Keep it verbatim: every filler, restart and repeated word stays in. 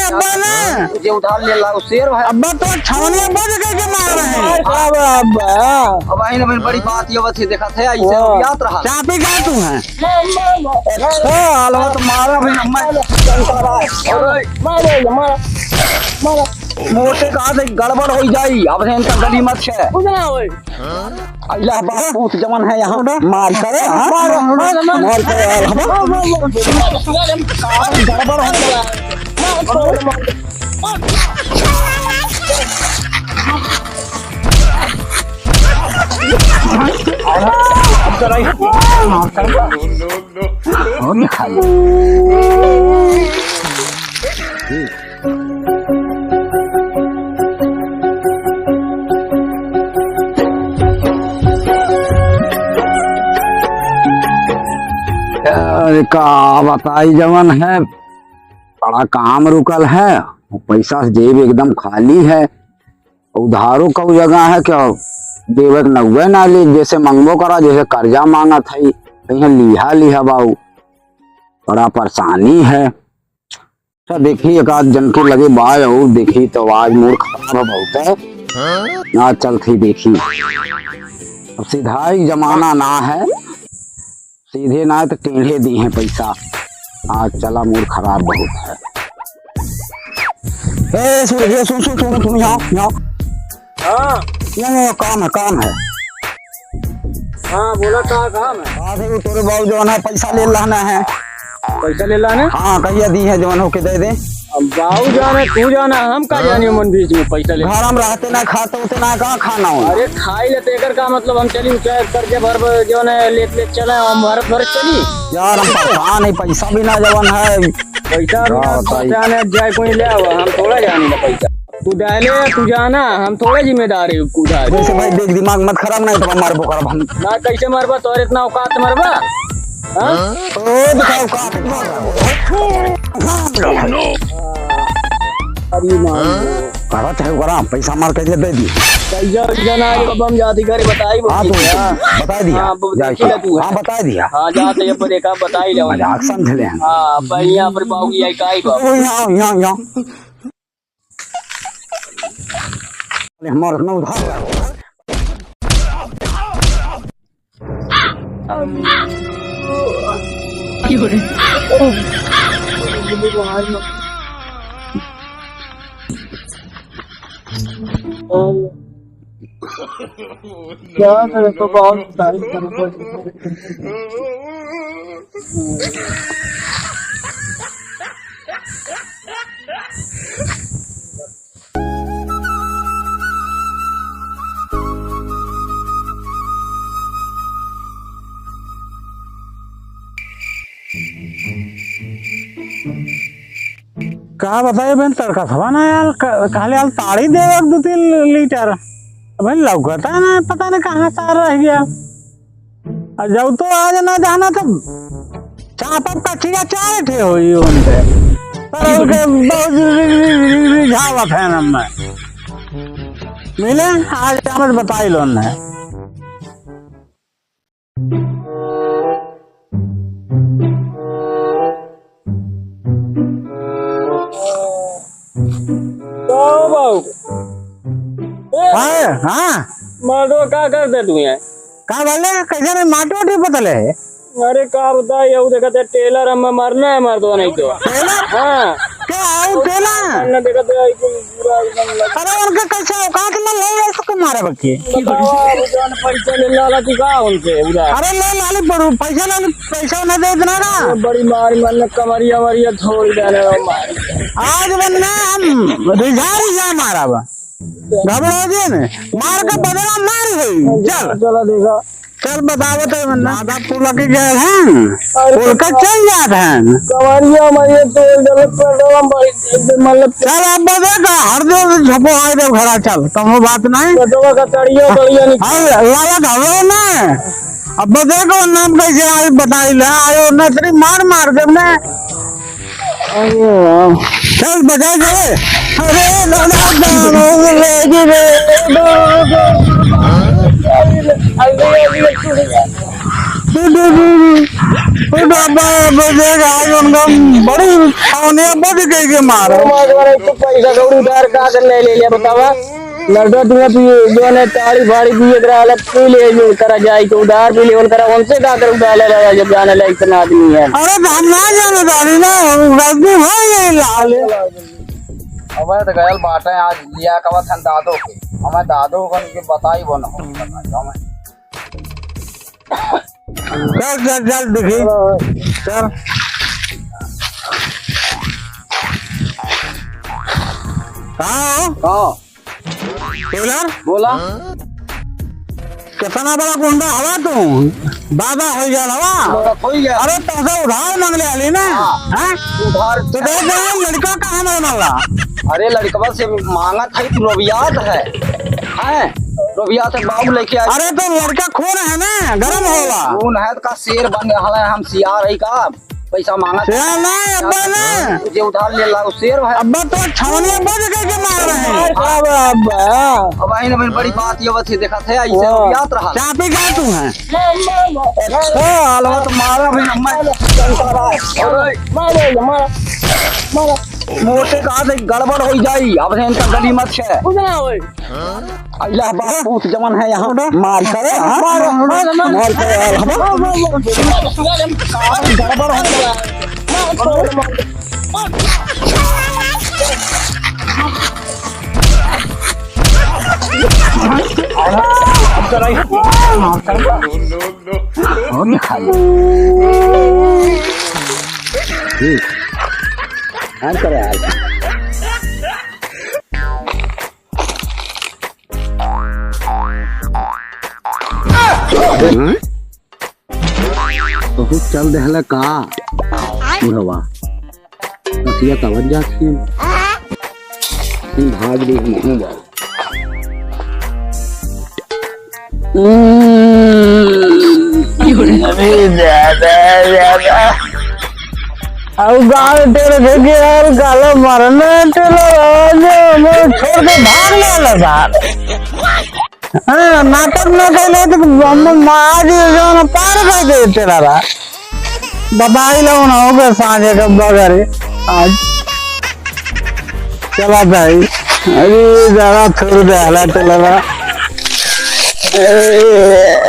अब्बा ना। जे उधार ले ला, उ शेर है। अब्बा तो छावनिया बंद करके मार रहे हैं। अब, अब, अब। अब आई ना, बड़ी बात ये बस देखत है, ऐसे हाँ। याद रहा। चापी का तू है? अच्छा, अलवा तो मारा भी अम्मा। मारो, मारो, मारो। मोटे कहा से गड़बड़ हो जाई, अब से इनका गली मत है। कुछ ना होई। अल्लाह बाप पूत जवन है यहाँ, मार करे, हाँ? मार, मार, मार। मार करे, हाँ? गड़बड़ हो गया। अरे का बताई, जवन है, बड़ा काम रुकल है, पैसा से जेब एकदम खाली है। उधारो कऊ जगह है क्या, देवे के नउवे ना ले, जैसे मंगबो करा, जैसे कर्जा मांगत है, कहीं लिहा लिहा बाऊ, बड़ा परेशानी है। अच्छा, देखी, एक आध जन के लगे बाय और देखी, तो आज मूड खराब है बहुत है। आज चलत ही देखी, अब सीधा ही जमाना ना है, सीधे ना है तो टेढ़े दी हैं पैसा। आज चला, मूड खराब बहुत है। ए, सुन, ये सुन, सुन, सुन, सुन, यहाँ, यहाँ। हाँ। यहाँ, यहाँ, काम है, काम है। हाँ, बोला, का काम है? बात है, वो तोरे बाबू जवन है, पैसा ले लाना है। पैसा ले लाना? हाँ, कहिया दी है, जवन होके दे दे। अब बाबू जाने, तू जाना, हम का जानी, मन बीच में पैसा ले। घर हम रहते ना, खाते होते ना, कहाँ खाना हो? अरे, खाई लेते, एकर का मतलब, हम चली, उठा करके भर, भर, जवन है, लेत, लेत चले, हम भरत, भरत चली। यार, हम परेशान है, पैसा भी ना जवन है। पैसा भी ना, बताई। परेशान है, जाए कोई ले आवा, हम थोड़ा जानी ना पैसा। तू डाले, तू जाना, हम थोड़े जिम्मेदार है, तू डाले। वैसे भाई देख, दिमाग मत खराब, नहीं तो मारबो करब हम। ना, कैसे मारबा? तोर इतना औकात मारबा? हाँ? ओ, दिखा औकात। अरे मार। करत है ओकरा, पैसा मार के दे दी। पैसा, पैसा ना आए, अब हम जाती घरे बताई, हाँ, तो हाँ। बता दिया। हाँ, अब जाए देखी के। ना तू। हाँ, बता दिया। हाँ, जाते अब देखा, बताई जाओ। मजाक समझ ले हम। हाँ, अब यहाँ पर पाऊगी, आई काई बाबू। ओ, यहाँ, यहाँ, यहाँ। अरे, हमार इतना उधार है। क्या करे तो बहुत तारीफ करूं। का बताई बहन, तड़का सवा ना यार, क-, कहले यार ताड़ी दे एक दो तीन लीटर। अब बहन लौकता ना, पता नहीं कहाँ तार रह गया। आ जाऊ तो आज ना जाना तो चापब कचिया चार ठे होई उनसे। पर उनके बहुत रि-, रि-, रि-, रि-, रिझावत है ना मैं। मिले आज चामच बताई लो ने। का हो बाबू? ए, हाँ, हाँ। माटो का कर दे तू यहाँ? का बोले? कैसे नहीं माटो नहीं पता ले? अरे का बताई, यहू देखत है, टेलर हम मरना है, मर्दवा नहीं तो। टेलर? हाँ। क्या आऊ टेलर? मरना देखत है, एकदम पूरा एकदम लग- अरे उनके कैसे औकात में ले ले सके मारे बच्चे? बताओ, अब जान पैसा ले लाला तू का उनसे उधार? अरे ले लाली पड़ू, पैसा लाली, पैसा ना दे इतना ना। अरे बड़ी मार, मन कमरिया वरिया छोड़ देने वाला मार। आज वरना हम रिझा रिझा मारा बा। घबरा जे ने, मार के बदला मार होई। चल। चला देखा। चल बतावत है वरना। दादा पुला के गए हैं। अरे उनका चल जात हैं। कमरिया में ये तो गलत कर डाला भाई, एकदम मतलब चल अब देखा, हर दो झपो आए दे घरा चल, कमो बात नहीं। बटवा का तड़िया, तड़िया निकाल। हाँ, लाला घबराओ ना। अब देखो नाम कैसे आई बताई ले, आयो ना तेरी मार मार दे ना। अरे राम। चल बजा दे। अरे दादा, दादा, ले गिरे। उठा बा-, बा-, देख, आज उनका बड़ी छावनिया बज गई के मारो। मार, मार, तू पैसा कौड़ी उधार का कर ले, ले लिया, बतावा। लड़का तुम्हें पी-, जो है ताड़ी फाड़ी पिए करा, अलग पी ले, जो करा जाए, तो उधार पी ले, उनकरा, उनसे का कर उधार ले, ले, जब जाने लायक इतना आदमी है। अरे, तो हम ना जाने ताड़ी ना, गलती हो गई, लाल। अब तो गयल बाटे, आज लिया कबा थन दादो के, हमें दादो कन के बताई वो न हो, बताई हमें। चल, चल, चल, देखी। चल। कहाँ हो? कहाँ? टेलर? बोला। कितना बड़ा गुंडा हवा तू? दादा हो गया हवा? बड़ा हो गया। अरे, तुमसे उधार मांग ले आली ना? हाँ। हाँ? उधार। तो देख रहे हैं, लड़का कहाँ मरने वाला? अरे, लड़कवा से मांगत है, तू रोबियात है। हैं? रोबियात है, बाबू लेके आए। अरे, तो लड़का खून है ना, गरम होला। खून है, तो का शेर बन रहा है, हम सियार है का? पैसा मांगा। शेर ना, अब्बा ना। जे उधार ले ला, वो शेर है। अब्बा तो छावनी अब्बा जगह के मार रहे हैं। अरे, का बा, अब्बा? अब आई ना, बड़ी बात ये बस देखा थे, ऐसे हाँ। रोबियात रहा। चापी का तू है? अच्छा, अलवा तो मारा भी ना, मैं। मारो, मारो, मारो। मोटे कहा से गड़बड़ हो जाई, अब से इनका गली मत है। कुछ ना होई। अल्लाह बाप पूत जवन है यहाँ, मार करे, हाँ? मार, मार, मार। मार करे, हाँ? गड़बड़ हो गया। हम तो नहीं। हम तो नहीं। हम करे, हाँ। हाँ? बहुत चल देहला का? बुढ़वा। बसिया कवन जात है? तुम भाग दे, हम नहीं जाए। अरे दादा, दादा। अब गाल तेरे से के यार, गाला मारना है तेरा, आज हमें छोड़ के भाग ले ला सार। हाँ, नाटक ना कैले तो हम मार दिए, जो ना पार कर दे तेरा रा। बताई लो ना, हो गए सांझे के बगरे आज। चला भाई, अरे जरा थोड़ा दहला चला रहा। ए,